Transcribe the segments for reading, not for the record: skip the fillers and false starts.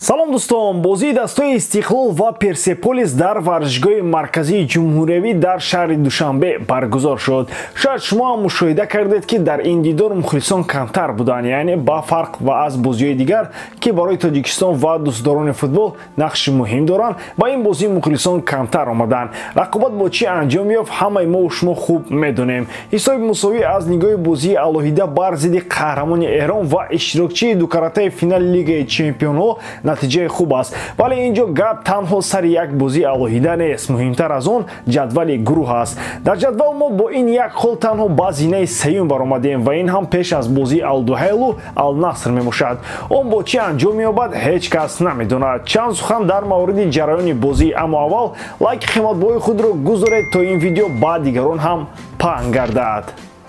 Салом дӯстон, бозии дастаи Истиқлол ва Персеполис дар варзишгоҳи марказии ҷумҳуриявӣ дар шаҳри Душанбе баргузор шуд. Шояд шумо ҳам мушоҳида кардед, ки дар ин дидор мухлисон камтар буданд, яъне ба фарқ ва аз бозиҳои дигар, ки барои Тоҷикистон ва дӯстдорони футбол нақши муҳим доранд, ба ин бозӣ мухлисон камтар омаданд. Рақобат бо чӣ анҷом ёфт, ҳамаи мо шумо хуб медонем. Ҳисоби мусовӣ аз нигоҳи бозии алоҳида бар зидди қаҳрамони Эрон ва иштирокчии дукаратаи финали Лигаи чемпионҳо натиҷаи хуб аст. Вале ин ҷо гап танҳо сари як бозии алоҳида нест, муҳимтар аз он ҷадвали гурӯҳ аст. Дар ҷадвал мо бо ин як хол танҳо ба зинаи сеюм баромадем ва ин ҳам пеш аз бозии Алдуҳайлу Алнаср мебошад. Он бо чӣ анҷом меёбад, ҳеҷ кас намедонад. Чанд сухан дар мавриди ҷараёни бозӣ, аммо аввал лайки қиматбоҳои худро гузоред, то ин видео ба дигарон ҳам паҳн гардад.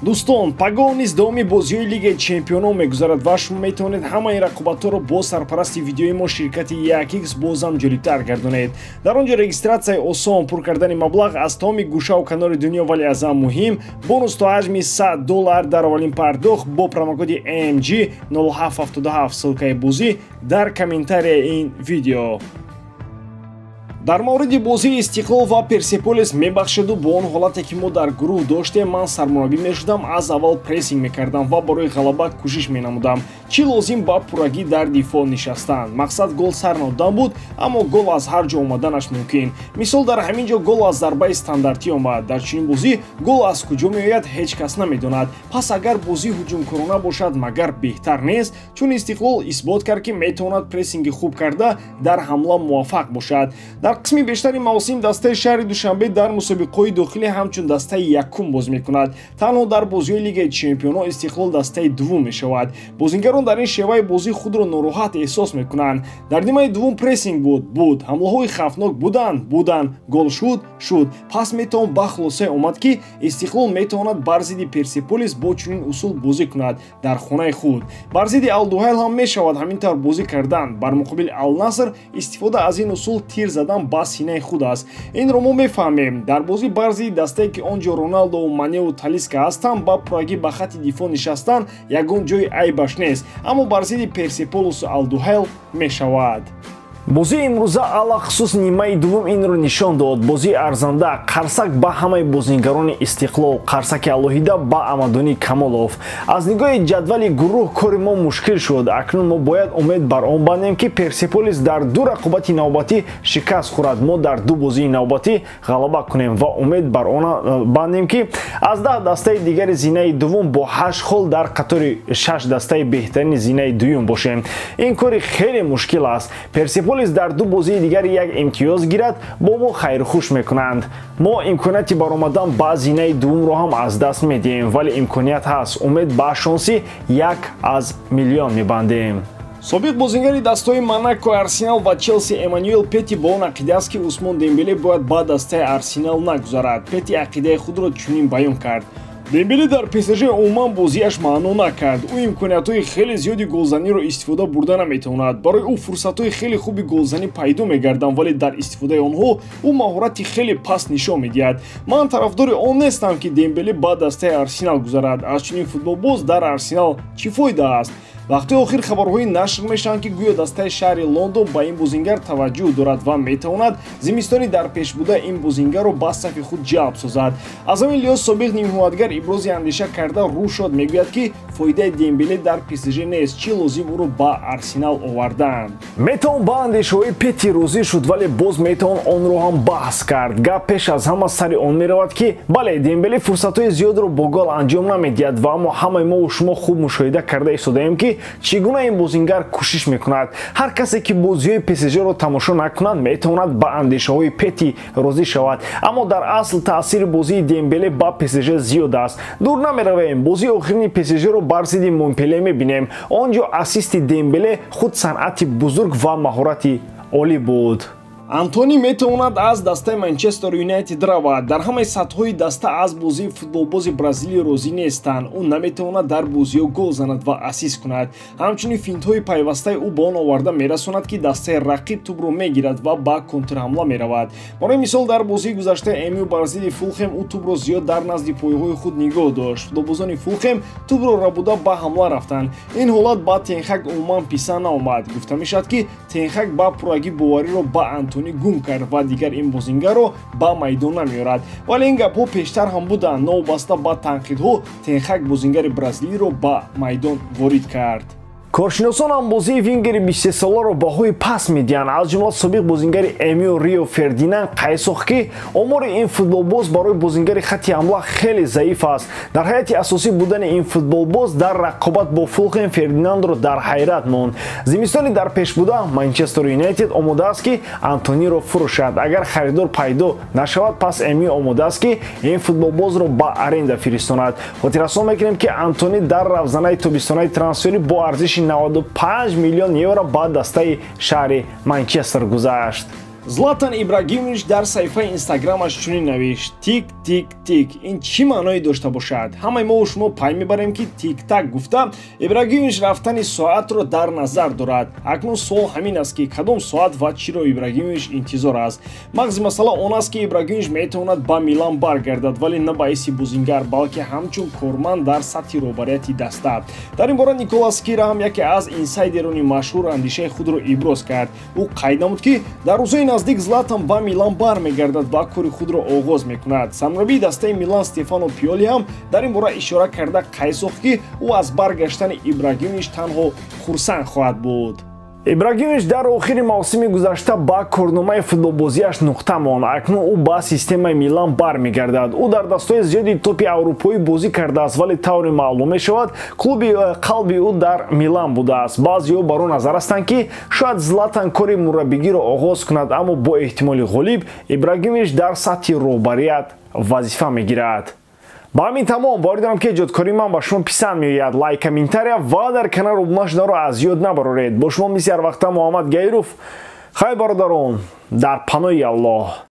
Дӯстон, пагоҳ низ давоми бозиҳои Лигаи чемпионон мегузарад ва шумо метавонед ҳамаи рақобатҳоро бо сарпарасти видеои мо ширкати 1x бозам ҷолибтар гардонед. Дар он ҷо регистратсияи осон, пур кардани маблағ аз тамоми гӯшаву канори дунё, вале аз ҳам муҳим бонус то ҳаҷми $100 дар аввалин пардохт бо промокоди MG 0777. Ссылкаи бозӣ дар комментарияи ин видео. Дар мавриди бозии Истиқлол ва Персеполис, мебахшеду, бо он ҳолате ки мо дар гурӯҳ доштем, ман сармураббӣ мешудам, аз аввал прессинг мекардам ва барои ғалаба кӯшиш менамудам. Чӣ лозим ба пуррагӣ дар дифоъ нишастан? Мақсад гол сар надодан буд, аммо гол аз ҳар ҷо омаданаш мумкин. Мисол, дар ҳамин ҷо гол аз зарбаи стандартӣ омад. Дар чунин бозӣ гол аз куҷо меояд, ҳеҷ кас намедонад. Пас агар бозӣ ҳуҷумкорона бошад, магар беҳтар нест? Чун Истиқлол исбот кард, ки метавонад прессинги хуб карда дар ҳамла муваффақ бошад. Дар қисми бештари мавсим дастаи шаҳри Душанбе дар мусобиқаҳои дохилӣ ҳамчун дастаи якум боз мекунад. Танҳо дар бозиҳои Лигаи чемпионҳо Истиқлол дастаи дуввум мешавад. Бозингарон дар ин шеваи бозӣ худро нороҳат эҳсос мекунанд. Дар нимаи дуввум прессинг буд, буд, ҳамлаҳои хавфнок буданд, буданд, гол шуд, шуд. Пас метавон ба хулосае омад, ки Истиқлол метавонад бар зидди Персеполис бо чунин усул бозӣ кунад дар хонаи худ. Бар зидди Алдуҳайл ҳам мешавад ҳамин тавр бозӣ кардан. Бар муқобили Алнаср истифода аз ин усул тир задан ба синаи худ аст. Инро мо мефаҳмем. Дар бозӣ бар зидди дастае, ки он ҷо Роналдову Маневу Талиска ҳастанд, ба пуррагӣ ба хатти дифоъ нишастан ягон ҷои айбаш нест, аммо бар зидди Персеполису Алдуҳайл мешавад. Бозии имрӯза, алахусус нимаи дуввум, инро нишон дод. Бозии арзанда, қарсак ба ҳамаи бозингарони Истиқлол, қарсаки алоҳида ба Амадунӣ Камолов. Аз нигоҳи ҷадвали гурӯҳ кори мо мушкил шуд. Акнун мо бояд умед бар он бандем, ки Персеполис дар ду рақобати навбатӣ шикаст хӯрад, мо дар ду бозии навбатӣ ғалаба кунем ва умед бар он бандем, ки аз 10 дастаи дигари зинаи дуввум бо ҳашт хол дар қатори шаш дастаи беҳтарини зинаи дуюм бошем. Ин кори хеле мушкил аст. Персеполис дар ду бозии дигар як имтиёз гирад, бо мо хайрхуш мекунанд. Мо имконияти баромадан ба зинаи дуввумро ҳам аз даст медиҳем, вале имконият ҳаст. Умед ба шонси як аз миллион мебандем. Собиқ бозингари дастаҳои Монако, Арсенал ва Челси Эммануэл Пети бо он ақида аст, ки Усмон Дембеле бояд ба дастаи Арсенал нагузарад. Пети ақидаи худро чунин баён кард: Дембеле дар ПСЖ умуман бозиаш маъно накард. Ӯ имкониятҳои хеле зиёди голзаниро истифода бурда наметавонад. Барои ӯ фурсатҳои хеле хуби голзанӣ пайдо мегарданд, вале дар истифодаи онҳо ӯ маҳорати хеле паст нишон медиҳад. Ман тарафдори он нестам, ки Дембеле ба дастаи Арсенал гузарад. Аз чунин футболбоз дар Арсенал чӣ фоида аст? Вақти охир хабарҳои нашр мешаванд, ки гӯё дастаи шаҳри Лондон ба ин бозингар таваҷҷӯҳ дорад ва метавонад зимистони дар пеш буда ин бозингарро ба сафи худ ҷалб созад. Аз ҳамин лиҳоз собиқ нимҳимоятгар ибрози андеша карда рӯ шод мегӯяд, ки фоидаи Дембеле дар ПСЖ нест, чӣ лозим ӯро ба Арсенал овардан. Метавон ба андешаҳои Пети розӣ шуд, вале боз метавон онро ҳам баҳс кард. Гап пеш аз ҳама сари он меравад, ки бале, Дембеле фурсатҳои зиёдро бо гол анҷом намедиҳад ва аммо ҳамаи мову шумо хуб мушоҳида карда истодаем, ки чӣ гуна ин бозингар кӯшиш мекунад. Ҳар касе, ки бозиҳои ПСЖ-ро тамошо накунад, метавонад ба андешаҳои Пети розӣ шавад, аммо дар асл таъсири бозии Дембеле ба ПСЖ зиёд аст. Дур намеравем, бозии охирини ПСЖ-ро бар зидди Монпеле мебинем. Он ҷо ассисти Дембеле худ санъати бузург ва маҳорати олӣ буд. Антони метавонад аз дастаи Манчестер Юнайтед равад. Дар ҳамаи сатҳҳои даста аз бозии футболбози бразилӣ розӣ нестанд. Ӯ наметавонад дар бозиҳо гол занад ва ассист кунад. Ҳамчунин финтҳои пайвастаи ӯ ба он оварда мерасонад, ки дастаи рақиб тӯбро мегирад ва ба контрҳамла меравад. Барои мисол, дар бозии гузаштаи МЮ бар зидди Фулхем ӯ тӯбро зиёд дар назди пойҳои худ нигоҳ дошт. Футболбозони Фулхем тӯбро рабуда ба ҳамла рафтанд. Ин ҳолат ба Тенхак умуман писанд наомад. Гуфта мешавад, ки Тенхак ба пуррагӣ бовариро ба Антони гум кард ва дигар ин бозингарро ба майдон намеорад. Вале ин гапҳо пештар ҳам буданд. Новобаста ба танқидҳо, Тенхак бозингари бразилиро ба майдон ворид кард. Коршиносон ҳам бозии вингери 23-соларо баҳои паст медиҳанд. Аз ҷумла собиқ бозингари МЮ Рио Фердинанд қайд сохт, ки омори ин футболбоз барои бозингари хатти ҳамла хеле заиф аст. Дар ҳайати асосӣ будани ин футболбоз дар рақобат бо Фулхем Фердинандро дар ҳайрат монд. Зимистони дар пеш буда Манчестер Юнайтед омода аст, ки Антониро фурӯшад. Агар харидор пайдо нашавад, пас МЮ омода аст, ки ин футболбозро ба аренда фиристонад. Хотиррасон мекунем, ки Антони дар равзанаи тобистонаи трансферӣ бо арзиши 95 миллион евро ба дастаи шаҳри Манчестер гузашт. Златан Ибрагимович дар саҳифаи инстаграмаш чунин навишт: тик тик тик. Ин чӣ маъное дошта бошад? Ҳамаи мо шумо пай мебарем, ки тик-так гуфта Ибрагимович рафтани соатро дар назар дорад. Акнун суол ҳамин аст, ки кадом соат ва чиро Ибрагимович интизор аст. Мағзи масъала он аст, ки Ибрагимович метавонад ба Милан баргардад, вале на ба ҳайси бозингар, балки ҳамчун корманд дар сатҳи роҳбарияти даста. Дар ин бора Николас Кира ҳам яке аз инсайдерони машҳур андешаи худро иброз кард. Ӯ қайд намуд, ки дар рӯзҳои наздик Златан ба Милан бармегардад ва кори худро оғоз мекунад. Сармураббии дастаи Милан Стефано Пиоли ҳам дар ин бора ишора карда қайд сохт, ки ӯ аз баргаштани Ибрагимович танҳо хурсанд хоҳад буд. Ибрагимович дар охири мавсими гузашта ба корномаи футболбозиаш нуқта монд. Акнун ӯ ба системаи Милан бармегардад. Ӯ дар дастҳои зиёди топи аврупоӣ бозӣ кардааст, вале тавре маълум мешавад, клуби қалби ӯ дар Милан будааст. Баъзеҳо бар ӯ назар ҳастанд, ки шояд Златан кори мураббигиро оғоз кунад, аммо бо эҳтимоли ғолиб Ибрагимович дар сатҳи роҳбарият вазифа мегирад. Ба ҳамин тамом. Боварӣ дорам, ки эҷодкории ман ба шумо писанд меояд. Лайк, комментария ва дар канал обуна шуданро аз ёд набароред. Бо шумо мисли ҳар вақта Муҳаммад Гаиров. Хайр, бародарон, дар паноҳи Аллоҳ.